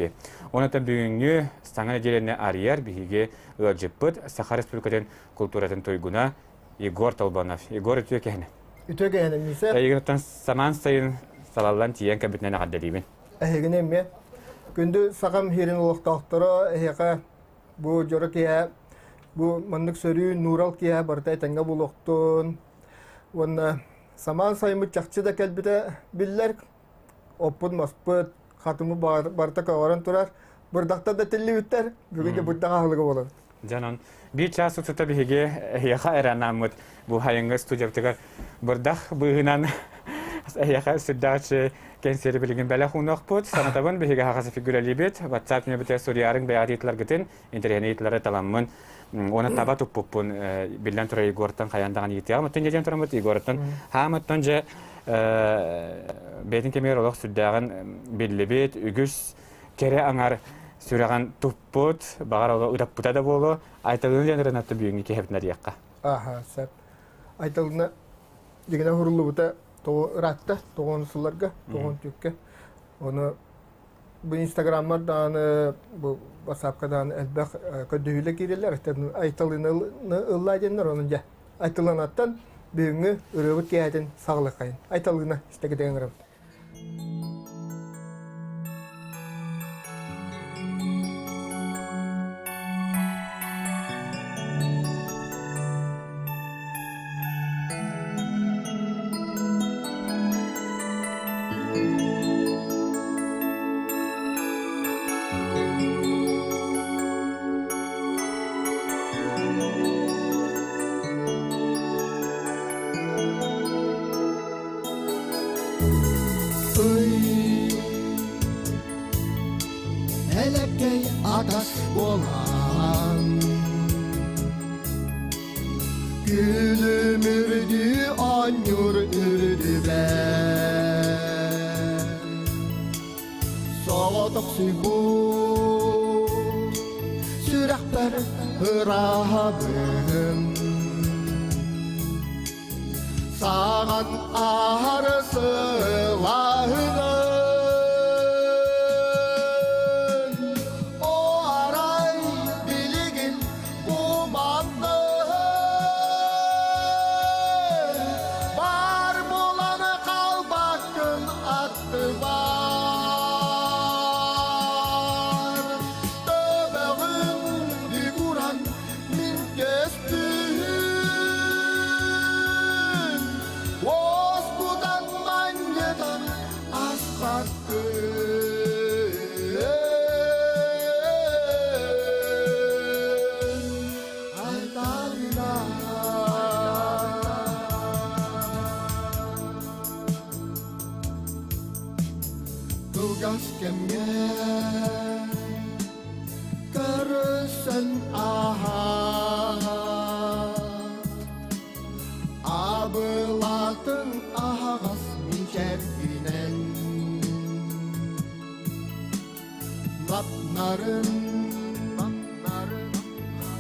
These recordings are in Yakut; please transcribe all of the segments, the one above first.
2. Онон бүгүҥҥү саҥа нэдиэлэни арыйар биһиги ыалдьыппыт Саха Республикатын култууратын туйгуна Егор Толбонов. Егор үтүө киһини. Үтүө киһини, Миисэ. Эйигиттэн самаан сайын салаллан тиийэн кэлбитинэн эҕэрдэлиибин. Эһигини эмиэ. Күндү сахам иһирин олохтоохторо эһиэхэ бу дьоро киһэ бу маннык сөрүүн нуурал киһэ барыта этэҥҥэ буолуохтун уонна самаан сайыммыт чахчы да кэлбитэ биллэр оппут-маспыт хатымы барыта көҕөрөн турар бырдахтар да тиллибиттэр бүгүн де бырдах аһылыга буолар Дьонон биир чаас устата биһиги эһиэхэ эрэ анааммыт бу хайыҥҥы студиябытыгар бырдах быыһынан эһиэхэ сүрдээх кэнсиэри билигин бэлэх уунуохпут. Санатабын биһиги аһаҕас фигуралиибит. WhatsApp нөмүтэ суруйаарыҥ бэйэҕит ыйытыларгытын, интэриэһинэй ыйытылары таламмын уонна таба туппуппун биллэн турар Егортан хайаан даҕаны ыйытыаҕым. Оттон дьэ диэн тураммыт Егортан хаамыттан дьэ бэйэтин кэмигэр олох сүрдээҕин биллибит, үгүс кэрэ аҥар сүрэҕин туппут, баҕар ол ытаппыта да буолуо. Айталыны диэн ырынатты бүгүҥҥү киһибитин арыйыахха. Аха, сөп. Айталына дигинэ хуруллубута тоҕо ыраатта, тоҕон сылларга, тоҕон түккэ. Оны бу инстаграммар даҕаны, бу ватсапка даҕаны элбэх көрдөһүүлэр киирэллэр. Айталыны ыллаа диэннэр, онон дьэ Айтыланаттан бүгүҥҥү ырыабыт киэһэтин саҕалыаххайын. Айталыына истэкитигэн ырабыт. Элэккэй атас буолан Күлүмүрдүү оонньуур үрдүбэр Соҕотохсуйбут сүрэхпэр ырааһабын Саҕан ааһар сылааһынан О арай билигин уманнын Бар буолан хаалбаккын аттыбар Төбөҕүн бүгуран мин көстүүн Уоскутан манньытан аспаккын Айталына Кылгас кэмҥэ Көрсөн аһаат, абылатын аһаҕас мичээргинэн Мапнарын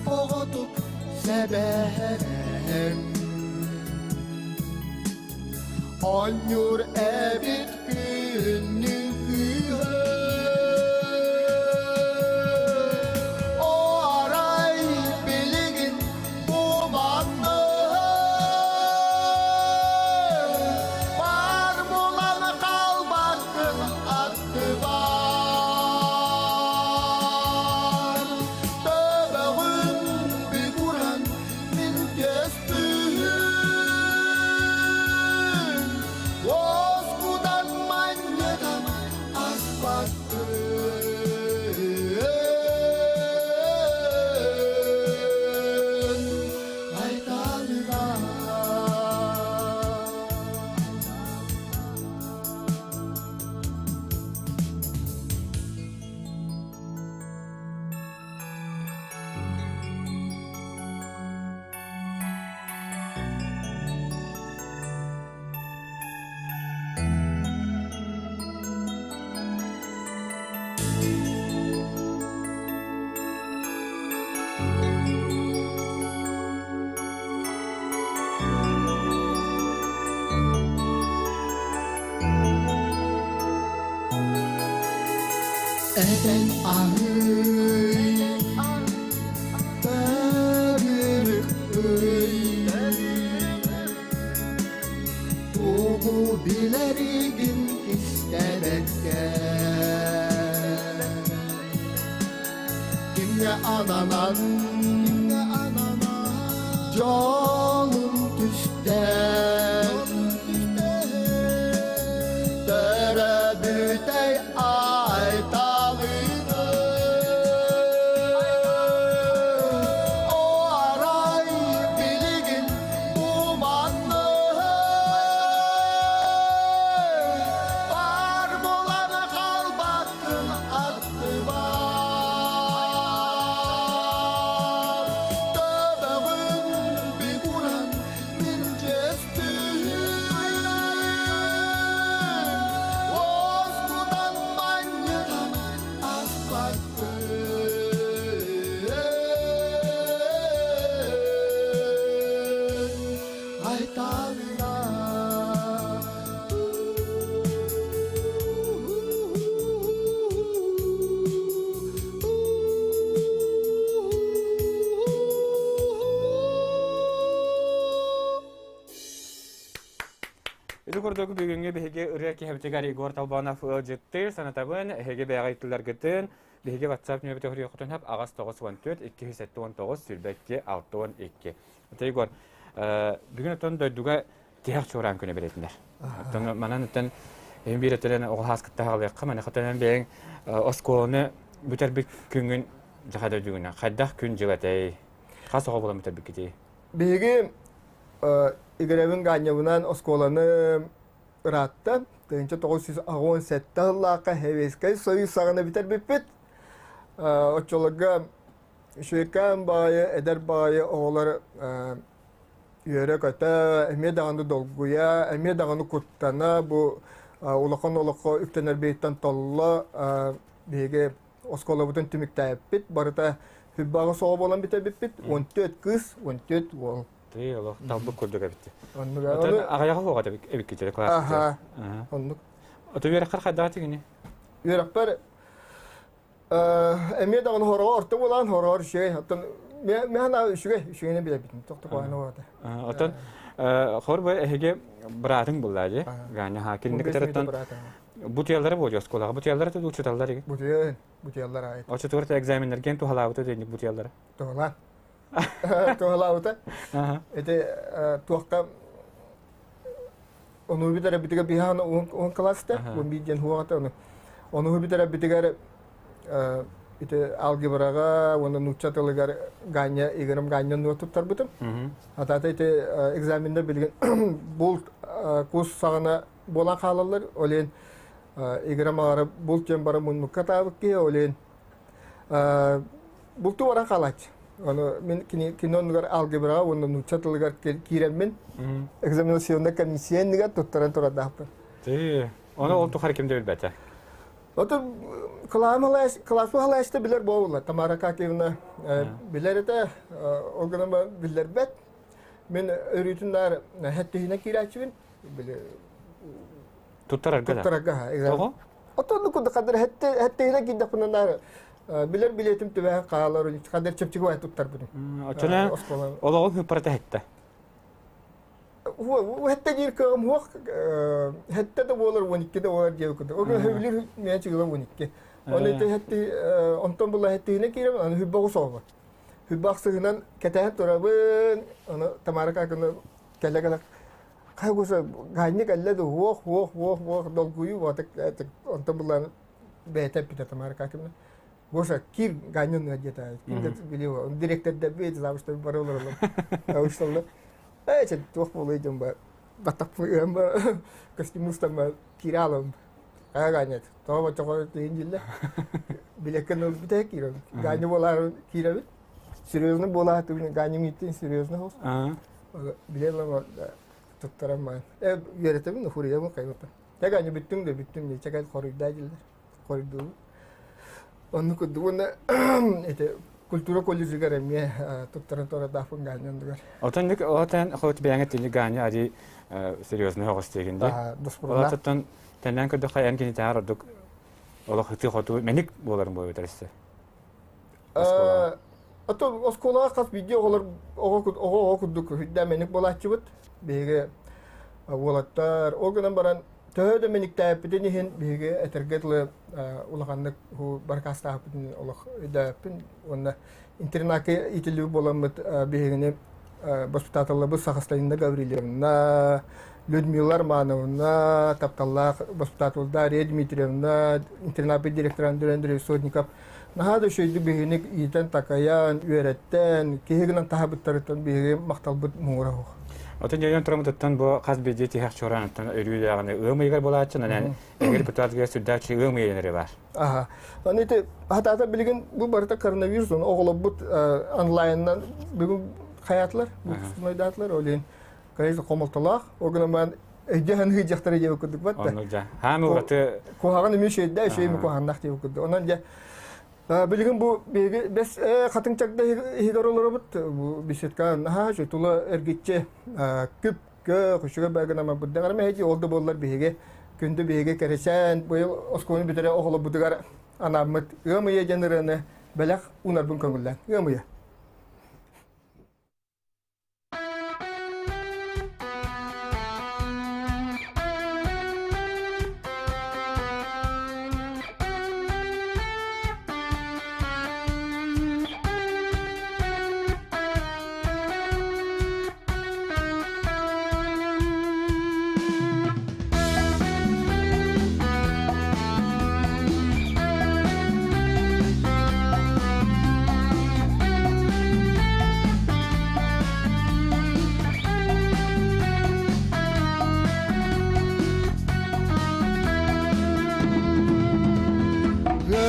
оҕотук сэбэрэн Оонньуур эбит күннүн күүһэ О арай билигин бу манна Бар булан хаалбаккын аттыбар Төбөҕүн бүгуран мин көстүүм Уоскутан манньытан аспаккын Айталыга. Этэн аһый, төгүрүк ый. Тугу билэригин кистээбэккэ. Кимҥэ ананан, дьолун түстээн, төрөбүтэй айталыны О арай билигин бу манны бар буолан хаалбаккын аттыбар Төбөҕүн бигуран мин чэстүүн Уоскутан манньытан аспаккын Айталына. Ити курдук бүгүҥҥү биһиги ырыа киһибитигэр Егор Толбонов ыалдьыттыыр санатабын, эһиги бэйэҕэ ыйытыыларгытын биһиги WhatsApp нөмербитэ хоруйуоххутун сөп аҕыс 94 279 22 62. Ата Егор, бүгүн оттон дойдуга тиһэх чуораан күнэ бэлиэтинэр. Оттон манан оттон эһин биир өттүнэн оҕо хааскытта хаалыахха, маныаха оттон бэйэҥ оскуоланы бүтэрбит күҥҥүн дьаха дойдугуна хайдах күн-дьыл этэй? Хас оҕо буолан бүтэрбиккитий? Биһиги Игоревин Ганньабынан оскуоланы ыраатта. 1987 сыллаахха Сэбиэскэй Союз саҕана бүтэрбиппит. Оччолорго үчүгэйкээн баҕайы, эдэр баҕайы оҕолор үөрэ-көтө, эмиэ даҕаны долгуйа, эмиэ даҕаны куттана бу улахан олоххо үктэнэрбититтэн толло биһиги оскуолабытын түмүктээбиппит. Барыта сүрбэҕэ оҕо буолан бүтэрбиппит. 14 кыыс, 14 уол. Тыы олох талбыт курдук эбит. Оннук. Аҕыйаҕа суоҕа эбиккитэ класс. Оннук. Ото үөрэххэр хайдаҕа тигини? Үөрэхпэр эмиэ даҕаны хороҕо орто буолан хороҕор үчүгэй. Оттон миэхэ үчүгэй, үчүгэйинэн билэбитин. Тохтокоһун оҕото. Оттон хор бу эһиги быраатыҥ буллаа дии. Ганя ха кинини кытарыттан бутуяллары буолуо оскуолаҕа. Бутуяллары да учууталлар иги. Бутуйан, бутуяллар аайы. Оччотугар экзаменнэрген туһалаабыта дэнник бутуяллары. Туһалаан. Туһалаабыта. Ити туохха ону бүтэрэ биһаан он класста, он биир диэн хуоҕата ону. Ону бүтэрэ битигэр ити алгебраҕа уонна нуучча тылыгар Ганя Игорем Ганя нуо туттарбытым. Атаата ити экзаменнар билигин булт кус саҕана буолан хаалаллар. Ол иһин Игорем аҕара булт диэн бара муннукка таабыт киһи, ол иһин бултуу баран хаалааччы. Ону мин кини кини оннугар алгебраҕа уонна нуучча тылыгар киирэммин экзаменационнай комиссия иннигэр туттаран турардаахпын. Тий. Ону ол тухары ким да билбэтэ. Ото кылааспы халаайста билэр буолла. Тамара Акакиевна билэр этэ, ол гынан биллэрбэт. Мин өрүүтүн наар хэттиһинэ киирээччибин. Туттарарга да? Туттарарга. Тоҕо? Отонну курдук хадыр хэттиһинэ киирдэхпинэ наар билэр билиэтим түбэһэн хаалар, хадыр чэпчэки бай туттарбытым. Оччоно олоҕун хыппарата хэттэ. Хэттэ диир кыаҕым суох, хэттэ да буолар, 12 да буолар диэбит курдук. Ол сөбүлүүр миэн чыгыла 12. Оны ити хэтти онтон була хэттиһинэ киирэбин, аны хүббэ оҕус оҕобор. Хүббэ ахсыһынан кэтэһэн турабын, аны Тамара Какина кэлэ-кэлэ Хайгуса гаанньа кэллэ да уох уох уох уох долгуйуу буотак онтон булан бэйэтэ эппитэ Тамара Какимна. Гоша кир гаанньа диэтэ. Ким билио директорда бэйэтэ завуштар бары олороллор. Завушталлар. Ээ чэ туох буолуй дьон ба баттаппыам ба костюм устамма киирэ алам. Аа гаанньа тоҕо бочоҕо тыын диллэ. Билеккен ылбыта киирэбит. Гаанньа буолаар киирэбит. Серьезно буолаатыбын гаанньам иттин серьезно хос. Биле туттаран маан. Үөрэтэбин, хуруйабын хайбаппын. Тэк аны бүттүм да бүттүм дии, чэкэл хоруйдаа дииллэр. Хоруйдуубут. Онну курдук уонна ити культура колледжыгар эмиэ туттаран туорадаахпын Ганя оннугар. Отон отон хоть бэйэҥэ тили Ганя ари серьезный оҕус диэгин дии. Отон тэннэн көрдөххө эн кинитээҕэр ордук. Олох ытыы-хотуу мэник буоларын буолбутар өссө. Оскуолаҕа. Ото оскуолаҕа хас биирдии оҕолор оҕо оҕо курдук үрдээн мэник буолааччыбыт. Биһиги уолаттар ол гынан баран төһө да мэниктээппитин иһин биһиги этэргэ дылы улаханнык баракаастаахпытын олох өйдөөппүн уонна интернакка иитиллибит буоламмыт биһигини воспитателларбыт Сахасталина Гаврильевна, Людмила Романовна, тапталлаах воспитатель Дарья Дмитриевна, интернаппыт директора Андрей Андреевич Сотников наһаа да үчүгэйдик биһигини иитэн-такайан, үөрэттэн, киһи гынан таһабыттарыттан биһиги махталбыт муҥура суох. Отон дьайан турамытыттан бу хас биирдии тиһэх чуораныттан өрүү ыам ыйыгар буолааччы, онон эҥир репертуарга сүрдээх ыам ыйын бар. Аха. Аны ити хатаата билигин бу барыта коронавирус оҕолорбут онлайнынан бүгүн хаятылар, выпускнойдаатылар, ол иһин конечно хомолтолоох. Ол гынан баран өйдөһөн ыйдьахтара диэбит курдук бат да. Оннук дьа. Хаан ураты куһаҕан эмиэ үчүгэйдэ, үчүгэй эмиэ куһаҕаннаах диэбит курдук. Онон дьэ билигин бу биһиги бэс хатыҥ чагда иһигэр олоробут. Бу беседка наһаа үчүгэй тула эргиччи күп көх үчүгэй бай гынан барбыт. Дэҕэр ол да буоллар биһиги күндү биһиги кэрэчээн быйыл оскуоланы бүтэрэ оҕолорбутугар анааммыт ыам ыйа диэн ырыаны бэлэх уунарбын көҥүллээн. Ыам ыйа.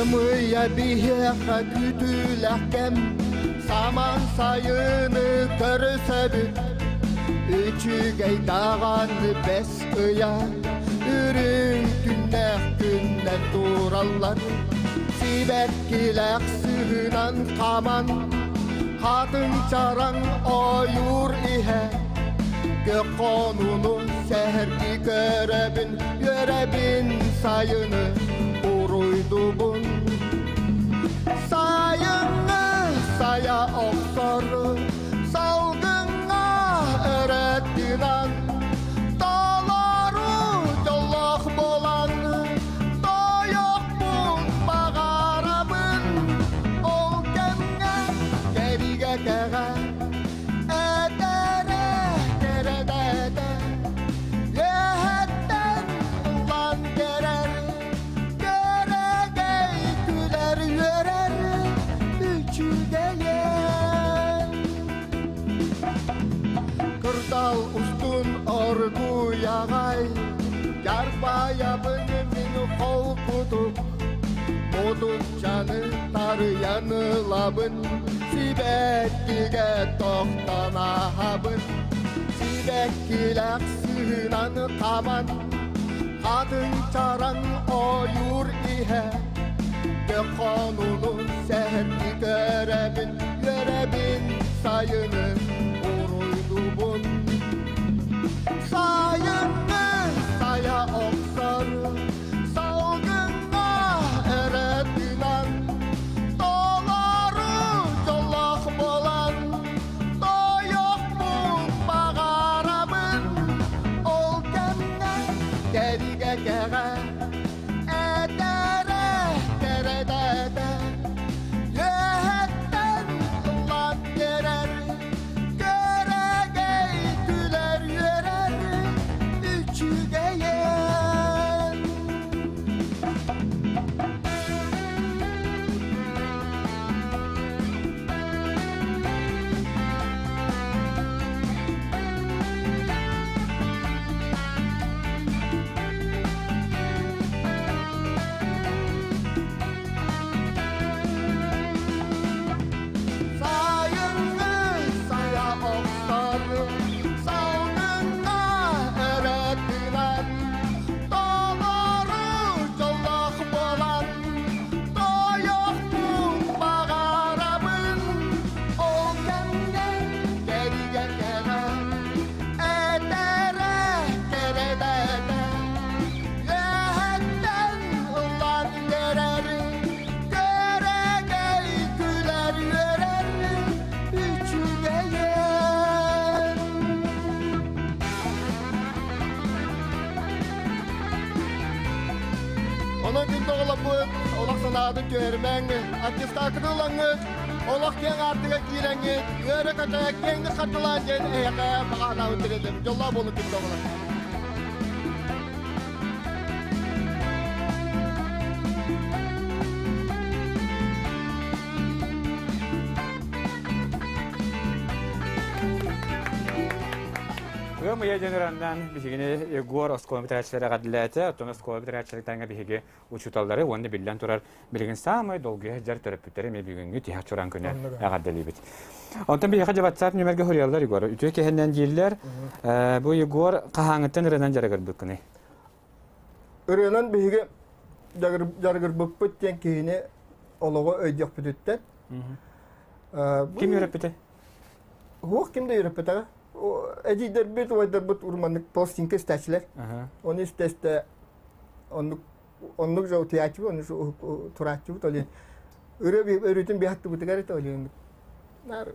Ымыйа биһиэхэ күүтүүлээх кэм, саман сайыны көрсөбүт. Үчүгэй даҕаны бэс ыйа, үрүҥ күннээх күннэр тураллар. Сибэккилээх сыһынан хаман, хатын чараҥ ойуур иһэ. Көх хонууну сэһэргии көрөбүн, үөрэбин сайыны уруйдубун. Сайыҥҥы сайа охсор, салгыҥҥа өрө тыынан, толору дьоллоох буолан, тойохпун баҕарабын. Ол кэмҥэ кэригэ кэҕэ, этэрэ кэрэдэтэ, үөһэттэн ылан кэрэр, кэрэгэй күлэр үөрэр үчүгэйэ. Кырдал устун оргуйаҕай, дьарбайабын мин холкутук, мутукчаны тарыйан ылабын, сибэккигэ тохтонаһабын. Сибэккилээх сыһынан хаман, хатын чараҥ ойуур иһэ, көх хонууну сэһэргии көрөбүн, үөрэбин сайыны уруйдубун. Сайыҥҥы сайа охсор, салгыҥҥа эрэ тыынан, толору дьоллоох буолан, тойохпун баҕарабын. Ол кэмҥэ кэригэ кэҕэ, этэрэ кэрэдэтэ, үөһэттэн ылан биэрэр, кэрэгэй күлэр үөрэр Санаатын түһэримэҥ, аттестакыны ылаҥҥыт, олох киэҥ аартыга киирэҥҥит, үөрэ-көтө киэҥник хардылаан диэн эһиэхэ баҕанаабын тириэрдэбин. Дьоллоох буолун күндү оҕолор. Ыам ыйа диэн ыраннаан биһигини Егор оскуола бүтэрээччилэрэ эҕэрдэлээтэ. Оттон оскуола бүтэрээччилэртэн биһиги учууталлары уонна биллэн турар билигин саамай долгуйа сылдьар төрөппүттэри эмиэ бүгүҥҥү тиһэх чураан күнэ эҕэрдэлиибит. Онтон биһиэхэ дьэ WhatsApp нүмергэ суруйаллар Егор. Үтүө киһинэн дииллэр. Бу Егор хаһааҥҥыттан ырыанан дьарыгырбыккыный? Ырыанан биһиги дьарыгырбыппыт диэн киһини олоҕу өйдүөхпүтүттэн. Ким үөрэппитэ? Уох ким да үөрэппэтэҕэ. Эдьиийдэрбит, убайдарбыт урманнык пластинка истээччилэр. Ону истэ-истэ оннук оннук же утуйааччыбыт, оннук турааччыбыт ол ырыа өрүүтүн биһаттыбытыгар это ол наар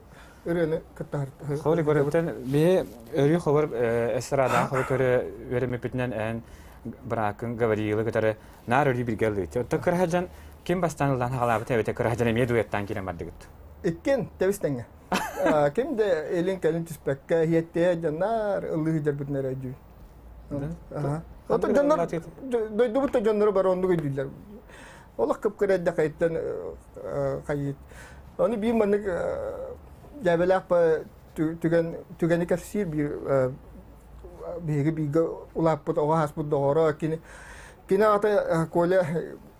ырыаны кытта Холи көрөбүтэн биһи өрүү хобор эстрадаҕа хобор көрө үөрэммиппитинэн эн быраакын Гавриилы кытары наар өрүү бирге ылыыччы. Оттон кыраһадьан ким бастаан ыллаан хаҕалаабыт эбэтэ кыраһадьан эмиэ дуэттаан киирэн бардыгыт. Иккин тэбис тэҥҥэ. Ким да илин кэлин түспэккэ иһиэттиэ дьоннар ыллыы сылдьарбытын эрэ өйдүүр. Оттон дьоннор дойдубут да дьонноро бары оннук өйдүүллэр. Олох кып-кыра эрдэхиттэн хайыт. Ону биир маннык дьээбэлээх түгэн түгэни кэпсиир биир биһиги бииргэ улааппыт оҕо ааспыт доҕоро кини кини аҕата Коля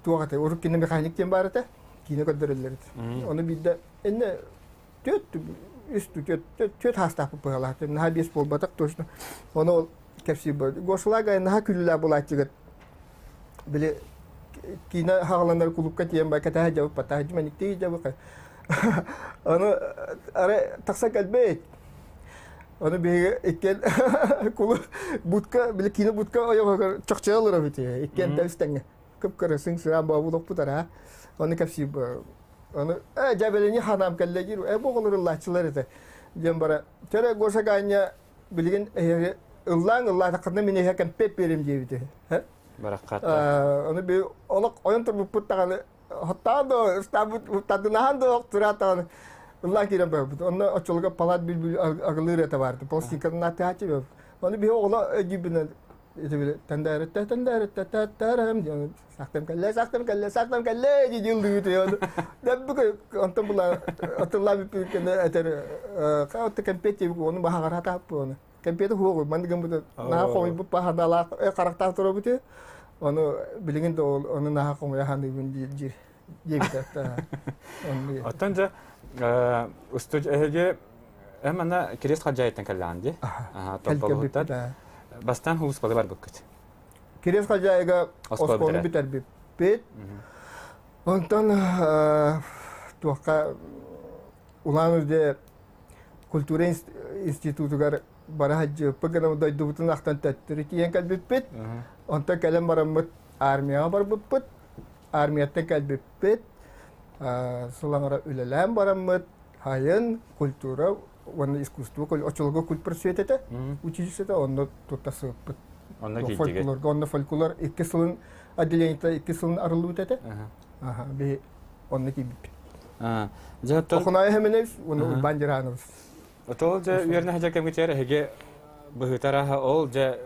туох этэ урут кини механик диэн баар этэ киинэ көрдөрөллөр этэ. Ону биирдэ иннэ түөрт үс түөрт түөрт хаастаахпыт быһалаах наһаа биэс буолбатах точно ону ол кэпсиир Гошлага наһаа күлүүлээх буолааччыгыт били киинэ хаҕаланар кулуупка тиийэн ба кэтэһэ дьабыт патаһы дьимэниктии дьабыт ону арай тахсан кэлбит ону биһиги иккиэн кулу будка били киинэ будка ойоҕоһугар чохчойо олоробут иккиэн тэбис тэҥҥэ кып-кыра сыҥ-сыраан бообулукпут араа ону кэпсиир Аны ээ дьэбэлини ханаам кэллэ диир ээ бу оҕолор ыллааччылар этэ диэн бара төрө Гоша Ганя билигин эһиги ыллааҥ ыллаатаххытына мин эһиэхэ кэмпиэт биэриэм диэбитэ Бараххатта. Аны би олох ойон турбуппут даҕаны хоттаан да ыстаабыт тардынаһан да тураат даҕаны ыллаан киирэн барбыт. Онно оччолорго палат бүлбүл агылыыр этэ баарты. Пластинканы нааттааччы. Аны биһи оҕоло өйдүүбүнэн Тандаарытта тандаарытта таттарам диэн сахтам кэллэ сахтам кэллэ сахтам кэллэ дии дьыллыгыт дэббик онтон була атыллаа бүппүт кэннэ этэр хаотта кэмпиэт диэбик ону баһаҕара тааппы кэмпиэти хуоҕу маннык гыммыт наһаа хомуйбут баһадаалаах харахтаах турабыт ону билигин да ол ону наһаа хомуйа ханыыбын диир диэбитэ Оттон дьэ устуж эһиги Эн манна Кириэс Халдьаайыттан кэллэҕин дии? Томполуһуттан. Бастаан Хулуспалы барбыккыт. Кириэс Халдьаайыга оскуоланы бүтэрбиппит. Онтон туохха Улан-Удэ культура институтугар бара сылдьыбыппыт гына дойдубутун ахтан төттөрү тиийэн кэлбиппит. Онтон кэлэн бараммыт армияҕа барбыппыт. Армияттан кэлбиппит. Сыл аҥара үлэлээн бараммыт Хайын культура уонна искусство оччолорго культпросвет этэ училищета онно тутта сыппыт. Онно фольклорга онно фольклор икки сылын отделениета икки сылын арыллыбыт этэ. Аха би онно киирбиппит. Дьэ Охунай Хеменев уонна Урбан Диранович. Отол дьэ үөрэнэ сылдьар кэмҥитигэр эһиги быһыытараһа ол дьэ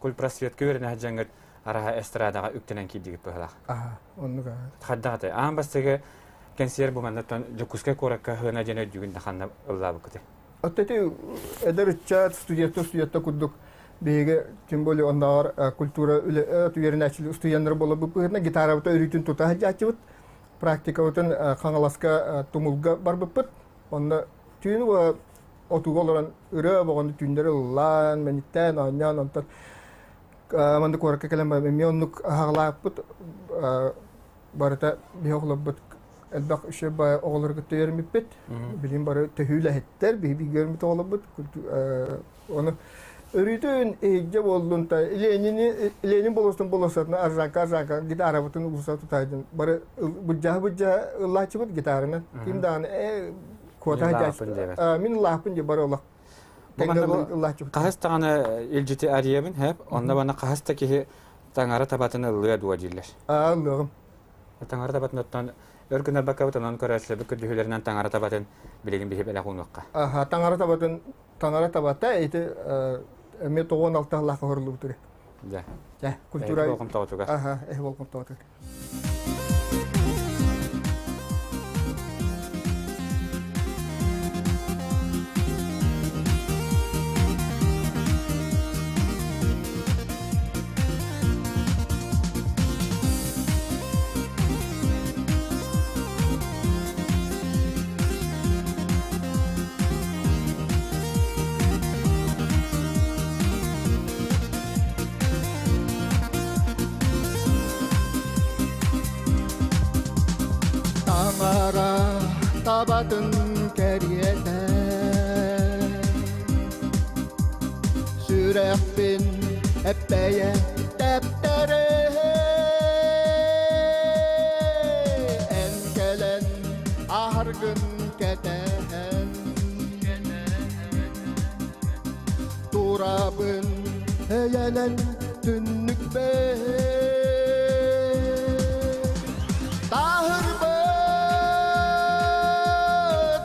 культпросветка үөрэнэ сылдьаҥҥыт араһа эстрадаҕа үктэнэн киирдигит быһыылаах. Аха, оннук аа. Хайдах этэй? Аан бастакы кэнсиэр бу маннаттан Дьокуускай куоракка хына диэн өйдүүгүн да ханна ыллаабыккытый? Оттон ити эдэр ыччат, студенттар студенттар курдук биһиги тем более оннооҕор культура үлэ үөрэнээччилэр устудьуоннар буоларбыт быһыытынан гитарабыт өрүүтүн тута сылдьааччыбыт. Практикабытын Хаҥаласка Тумулга барбыппыт. Онно түүн отууга олорон ырыа боҕону түүннэри ыллаан, мэниктээн, оонньоон онтон манна куоракка кэлэн баран эмиэ оннук аһаҕалааппыт барыта биһи оҕолорбут элбэх үчүгэй оҕолору кытта үөрэммиппит билигин бары төһүүлэһиттэр биһи бииргэ үөрэммит оҕолорбут ону өрүүтүн иһирдьэ буоллун та Ленини Ленин болуостун болуоссатына аржанка аржанка гитарабытын ууса тутаайдын бары былдьаһа былдьаһа ыллааччыбыт гитаранан ким даҕаны э куота мин ыллаахпын дии бары олох Хаһыс даҕаны илдьити арыйабын, һэп, онно бана хаһыс да киһи таҥара табатын ыллыа дуо дииллэр. Аа, ыллыаҕым. Таҥара табатын оттон өр гынарбаккабыт онон көрөөччүлэрбит көрдөһүүлэринэн таҥара табатын билигин биһи бэлэх уунуохха. Аха, таҥара табатын таҥара табата ити эмиэ тоҕуон алтаһылаах оһорлубутур. Дьэ. Дьэ, культура болҕомтоҕутугар. Аха, эһи болҕомтоҕутугар. Таҥара табатын кэриэтэ Сүрэхпин эппэйэ тэптэрэ Эн кэлэн аһаргын кэтэһэн Турабын эйэлэн түннүкпэр Таһырбыт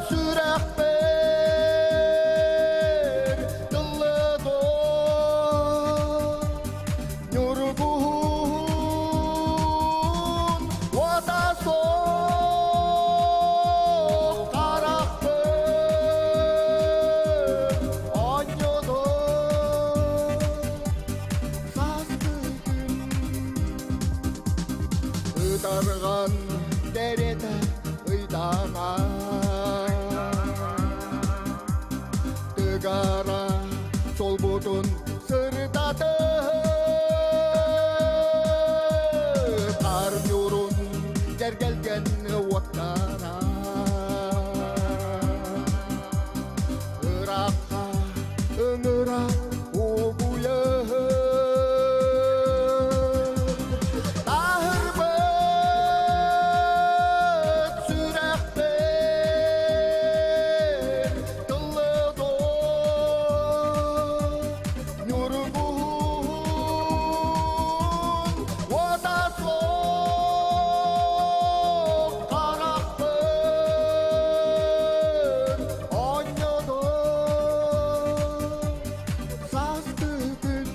сүрэхпэр тыллыгы Ньургуһун уота суох харахпын оонньоото сааскы күн ытарҕан кэрэтэ ыйдаҥа тыгара солбутун сырдатар ньурун дьэргэлгэн уоттара ыраахха ыҥыра угуйар Таһырбыт сүрэхпэр тыллыдо Ньургуһун уота суох харахпын оонньодо сааскы күн.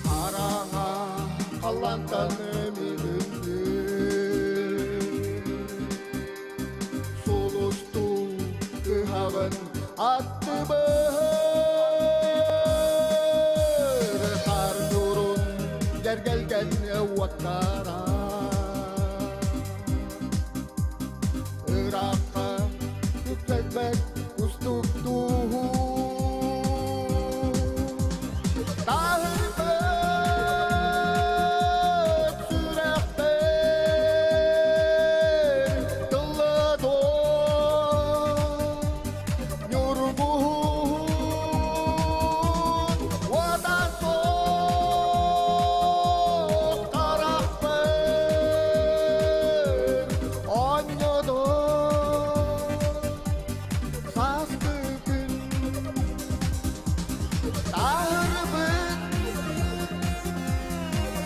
Хараҥа халлантан миһүндү Сулустуу ыһаҕын аттыбар Хаар ньуурун дьэргэлгэн уоттара Ыраахха үктэлбэт кустуктуу Таһырбыт сүрэхпэр тыллыдо Ньургуһун уота суох харахпар оонньодо сааскы күн Таһырбыт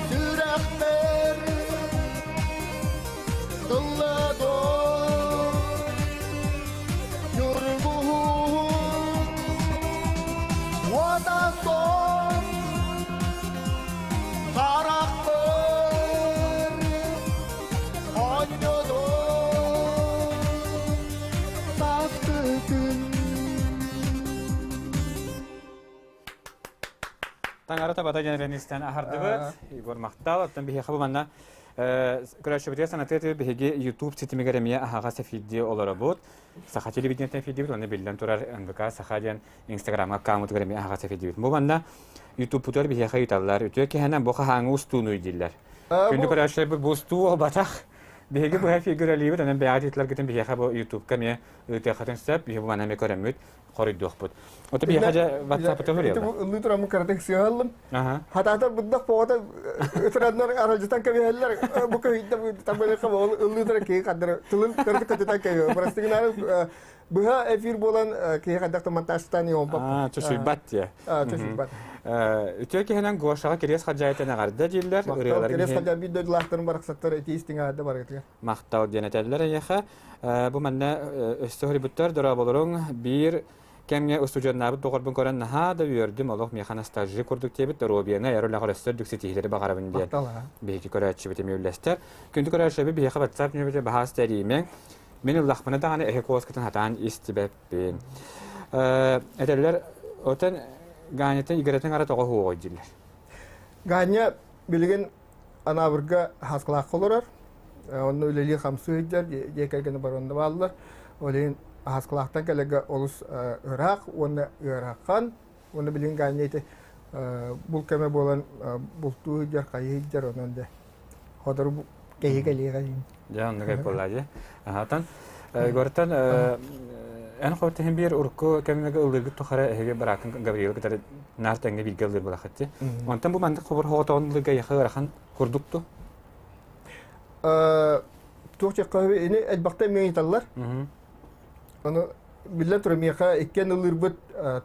сүрэхпэр тыллыдо Ньургуһун уота суох харахпар оонньодо сааскы күн. Таҥара табата диэн истэн аһардыбыт. Егор махтал. Оттон биһиэхэ бу манна көрөөччүбүтүгэр санатыы биһиги YouTube ситимигэр эмиэ аһаҕас эфирдии олоробут. Саха телевидениетин эфирдиибит, уонна биллэн турар НВК Саха диэн Инстаграмҥа аккаунтугар эмиэ аһаҕас эфирдиибит. Бу манна YouTube-путугар биһиэхэ ыыталлар. Үтүө киһинэн бу хаһааҥҥы устууну дииллэр. Күндү көрөөччүлэрбит бустуу буолбатах. Биһиги быһа фигуралиибит, онон бэйэҕит ыытыларгытын биһиэхэ бу ютубка эмиэ ыытыаххытын сөп. Биһи бу маны эмиэ көрөммүт, хоруйдуохпут. Ото биһиэхэ дьэ WhatsApp-ыта Ити бу ыллыы тураммын кыратык сыһаллым. Хатаатар бырдах боҕото ытыраннар аралдьытан кэбиһэллэр. Бу көһүйдэ тамбалыха ол ыллыы турар киһи хандары тылын кыратык көтүтэн кэбиһэр. Бырастыгынаары быһа эфир буолан киһи хайдах да монтажтаан иһэн Чочуйбат диye. Чочуйбат. Үтүө киһинэн Гошаҕа Кириэс Хадьаайтан эҕэрдэ дииллэр. Ырыаларын Кириэс Хадьаай биир дойдулаахтарын барахсаттар итии истиҥ эҕэрдэ барыгытыгар. Махтал диэн этэллэр эйиэхэ. Бу манна өссө хоруйбуттар дорооболоруҥ биир кэмҥэ устудьуоннаабыт доҕорбун көрөн наһаа да үөрдүм олох миэхэ ностальжи курдук диэбит доруобуйаны эр үлэҕэр өссө үрдүк ситиһиилэри баҕарабын диэн биһиги көрөөччүбүт эмиэ үллэстэр. Күндү көрөөччүбүт биһиэхэ WhatsApp нөмүрэ баһаас тэриимэҥ. Мин ыллахпына даҕаны эһи куоскатын хатаан истибэппин. Этэллэр, отон Ганятын игирэтин ара тоҕо хуоҕой дииллэр. Ганя билигин Анаабырга Хаскалаахха олорор. Онно үлэлии хамсыы сылдьар, дьиэ кэргэнэ баронна бааллар. Ол иһин Хаскалаахтан кэлэргэ олус ыраах уонна ыарахан. Уонна билигин Ганя ити бул кэмэ буолан бултуу сылдьар, хайыы сылдьар, онон дьэ Хотору кэһии кэлиэҕэ диин. Дьэ, оннук эп буоллаа дии. Аһатан, Егортан эн хотиһин биир урукку кэмҥэ ыллыыргыт тухары эһиги быраакын Гавриилы кытары наар тэҥҥэ бииргэ ыллыыр буолаххыт дии. Онтон бу маннык хобур хоҕотоҕун ыллыырга эйиэхэ ыарахан курдук ту? Туох диэххэ ини элбэхтэ эмиэ ыйыталлар. Ону биллэн турар миэхэ иккиэн ыллыырбыт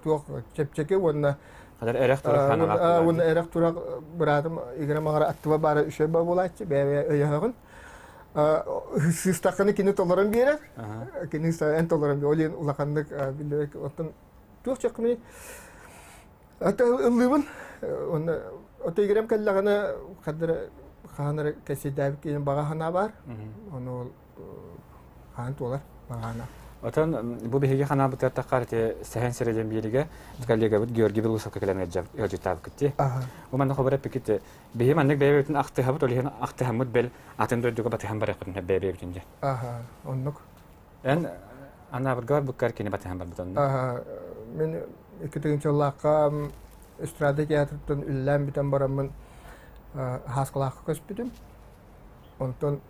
туох чэпчэки уонна Хадar эрэх турах ханалаах уонна эрэх турах быраатым игрэ маҕара аттыба баара үчүгэй ба буолааччы бэйэ өйөһөҕүн сыыстаххына кини толорон биэрэр кини эн толорон биэрэр ол иһин улаханнык биллибэт оттон туох чэккимий ата ыллыыбын уонна ото игирэм кэллэҕинэ хаддара хаһан эрэ кэсийдээбит киһи баҕа санаа баар ону ол хаан туолар баҕаана. Отон бу биһиги ханаабытыгар таххар ити Сэһэн сирэ диэн биэригэ коллегабыт Георгий Белоусовка кэлэн ыалдьыттаабыккыт дии. Бу манна хобар эппиккит биһи маннык бэйэбитин ахтыһабыт, ол иһин ахтыһаммыт бэл атын дойдуга батыһан барыахпытын бэйэбитин диэн. Аха, оннук. Эн анаабырга барбыккар кини батыһан барбыт онно. Аха, мин икки тыһыынчалаахха эстрада театрыттан үлэлээн бүтэн бараммын Хааскалаахха көспүтүм. Онтон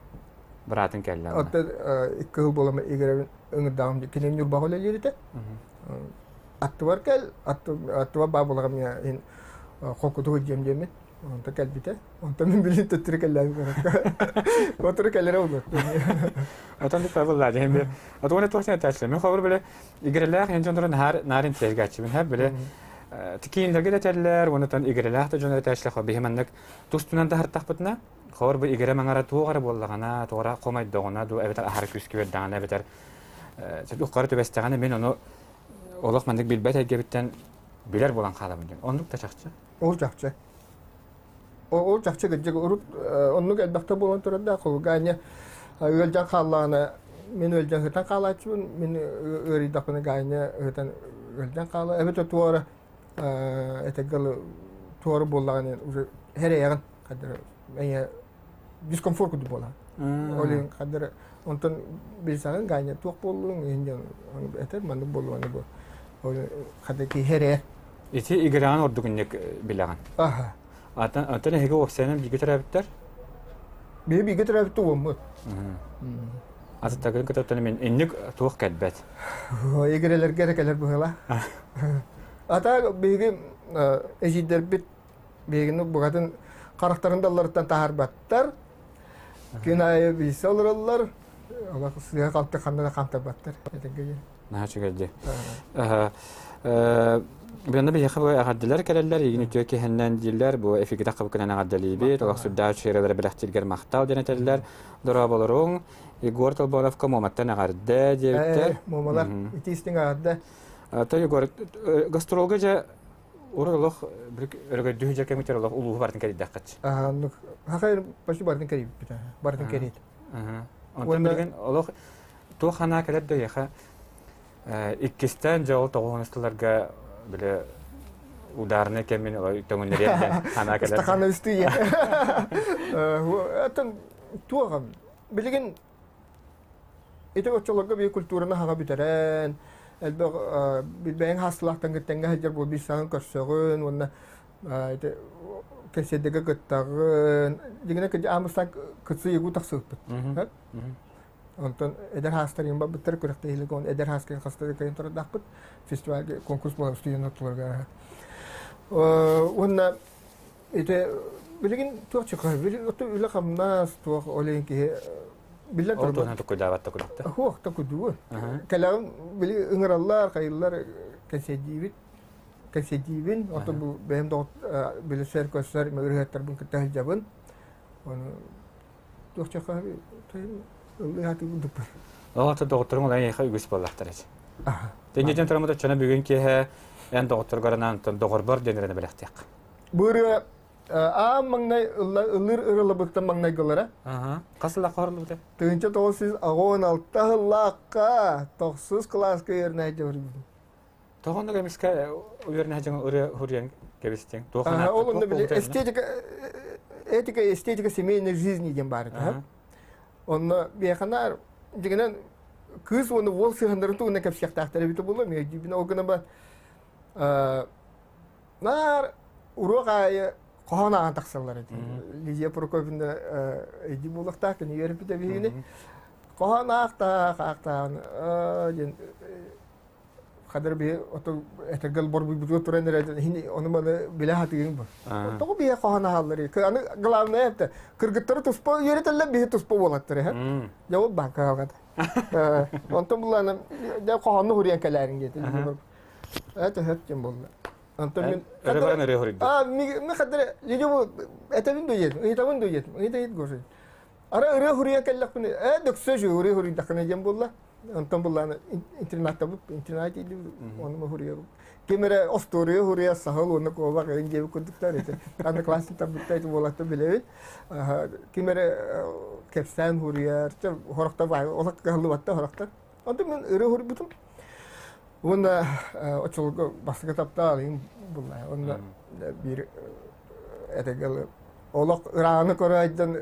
быраатын кэллэ. Оттон икки сыл буолан Игоревин ыҥырдаҕым кини Ньурбаҕа үлэлиир этэ. Аттыбар кэл, аттыбар баа буолаҕым иһин холкутук илдьиэм диэммин. Онтон кэлбитэ. Онтон мин билин төттөрү кэллээбит баракка. Отуру кэлэрэ болуо. Отон диппа булла дьэһин бир. Отугуна туох сен этээччилэр. Мин холобур биле игрэлээх эн дьоннору наар наар интириэсгээччибин. Һэ биле тикиинлэргэ да этэллэр, уонна игрэлээх да дьон этээччилэр биһи маннык тустунан да хартахпытына Хор бу игирэ маҥара туох эрэ буоллаҕына, туох эрэ хомойдоҕуна дуу, эбэтэр аһара күүскэ үөрдэҕинэ, эбэтэр уххары түбэстэҕинэ мин ону олох маннык билбэт эйгэбиттэн билэр буолан хаалабын диэн. Оннук да чахчы. Ол чахчы. Ол чахчы кырдьык урут оннук элбэхтэ буолан турар да холугаанньа ыалдьан хааллаҕына мин ыалдьан ыһытан хаалааччыбын, мин ыарыйдахпына гаанньа ыһытан ыалдьан хаалар. Эбэтэр туох эрэ этэргэ туора буоллаҕына уже эрэйэҕин хаддара эйэ дискомфорт курдук буолар ол иһин хаддара онтон билсэҕин ганя туох буоллуҥ иһин дьон этэр маннык буоллуҥ бу ол хадда киһи эрэйэр ити игрэҕин ордук инник билэҕин аха атын атын эһиги уопсайынан бииргэ төрөөбүттэр биһи бииргэ төрөөбүт уоммут Атыттаргын кытары мин инник туох кэлбэт. Игирэлэргэ эрэ кэлэр быһыылаах. Ата биһиги эдьиийдэрбит биһигини букатын харахтарын далларыттан таһаарбаттар. Күн аайы билсэ олороллор. Олох сыыһа-халты ханна да хаамтарбаттар. Этэргэ диэн. Наһаа үчүгэй дии. Билэнэ биһиэхэ бу эҕэрдэлэр кэлэллэр, игин үтүө киһиннэн дииллэр, бу эфигитэх хабыкынан эҕэрдэлиибит, олох сүрдээх үчүгэй бэлэхтииргэр махтал диэн этэллэр. Дорооболоруҥ, Егор Толбоновка Муоматтан эҕэрдэ диэбиттэр. Муомалар ити истиҥ эҕэрдэ. То Егор, гастролга дьэ урут олох өрөгөйдүү дьэ кэмитер олох улууһу бартын кэрийдэххит. Хахай почти бартын кэрийбит. Бартын кэрийт. Онтон билигин олох туох ханаа кэлэр да эйиэхэ иккистээн дьэ ол тоҕуһунустуларга бile ударный кэмин төҥүннэриэн диэн ханаа кэлэр. Стахановистыы. Оттон туох билигин ити оччолорго бии культураны хаҕа бүтэрэн элбэх бэйэҥ хаастылаахтан кыттаҥҥа сылдьар буол биир саҥа көрсөҕүн уонна ити Кэнсиэрдэргэ кыттаҕын. Дьиҥинэ аан бастаан кыттыы тахсыбыппыт. Онтон эдэр хаастар барбыттар күрэхтэһиилэргэ он эдэр хааска хаста кыайан турардаахпыт. Фестивальга конкурс буолар студенттарга. Уонна ити билигин туох чыкай үлэ хамнас туох ол иһин киһи биллэн Ол туһунан токуйдаабат да курдук. Хуох токуйдугун. Кэлэҕин били ыҥыраллар, хайыллар кэнсиэрдиибит. Кэнсиэрдиибин. Оттон бу бэйэм билсэр көссөр ырыһыаттарбын кытта сылдьабын. Ону туох чахха ыллыы сатыыбын дуппар. Ол доҕотторуҥ ол эйиэхэ үгүс буоллахтар эти. Тэнньэтин тураммыт оччоно бүгүн киэһэ эн доҕотторгор анаан доҕорбор диэн эрэнэ бэлэхтиэх. Бу ырыа аан маҥнай ыллыыр ырылабыттан маҥнайгылара. Хас сыллаахха оһорлубута? 1996 сыллаахха тохсус кылааска үөрэнээччи барбытым. Тоҕоннук эмискэ үөрэнээччиҥ ырыа хуруйан кэбистиҥ. Ол онно били эстетика этика эстетика семейной жизни диэн баар этэ. Онно биэханаар дьиҥинэн кыыс уонна уол сыһаннарын туһунан кэпсиэхтээхтэр эбитэ буолуо миэдьибин ол гынан ба наар уруок аайы хоһоон ааҕан тахсаллар этэ. Лидия Прокопьевна өйдүү буолуохтаах кини үөрэппитэ биһигини. Хоһоон аахтаах аахтаан диэн хадыр биһи ото этэргэл борбуйбутугар туран эрэ хини ону маны билэ хатыгын бу. Тоҕо биһи хоһоон аһаллар аны главное это кыргыттары туспа үөрэтэллэр биһи туспа буолаттар эһэ. Дьэ ол баанка хаалгата. Онтон буллаана дьэ хоһоонну хуруйан кэлээриҥ диэтэ. Это хөп диэн буолла. Онтон мин Өрө баран ырыа хуруйду. А ми хадыр лидю этэбин дуйет, ыйтабын дуйет, ыйтайыт гоши. Ара ырыа хуруйан кэллэхпинэ, ээ дөксө жу ырыа хуруйдаххына диэн буолла. Онтон буллаана интернаттабыт, интернат диибит, ону хуруйабыт. Ким эрэ остуоруйа хуруйа саһыл уонна куобах эҥин диэбит курдуктар ити. Одноклассниктарбытта ити буолатта билэбит. Ким эрэ кэпсээн хуруйар, хорохтор олох кыһаллыбатта хорохтор. Онтон мин ырыа хуруйбутум. Уонна оччолорго бастакы таптаал иһин булла. Онно биир этэгэл олох ырааҕыны көрө айдан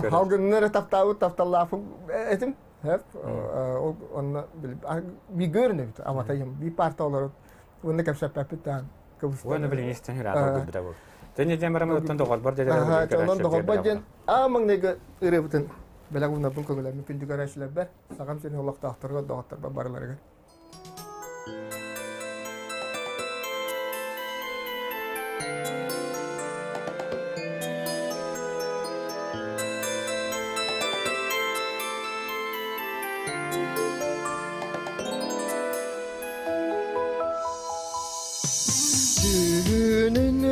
халгынны эрэ таптаабыт тапталлаахпын этим. Ол онно бииргэ үөрэнэбит аматайым биир парта олорон уонна кэпсэппэппит даҕаны кыбыстан. Уонна билигин истэн ыраата көрбүтэ бу. Тэньэ диэн бараммыт оттон доҕорбор диэн Онон доҕорбор диэн аа маҥнайгы ырыабытын бэлэх уунарбын көҥүлэммит күндү көрөөччүлэрбэр Сахам сирин олохтоохторугар, доҕотторбор барыларыгар. Түүнүн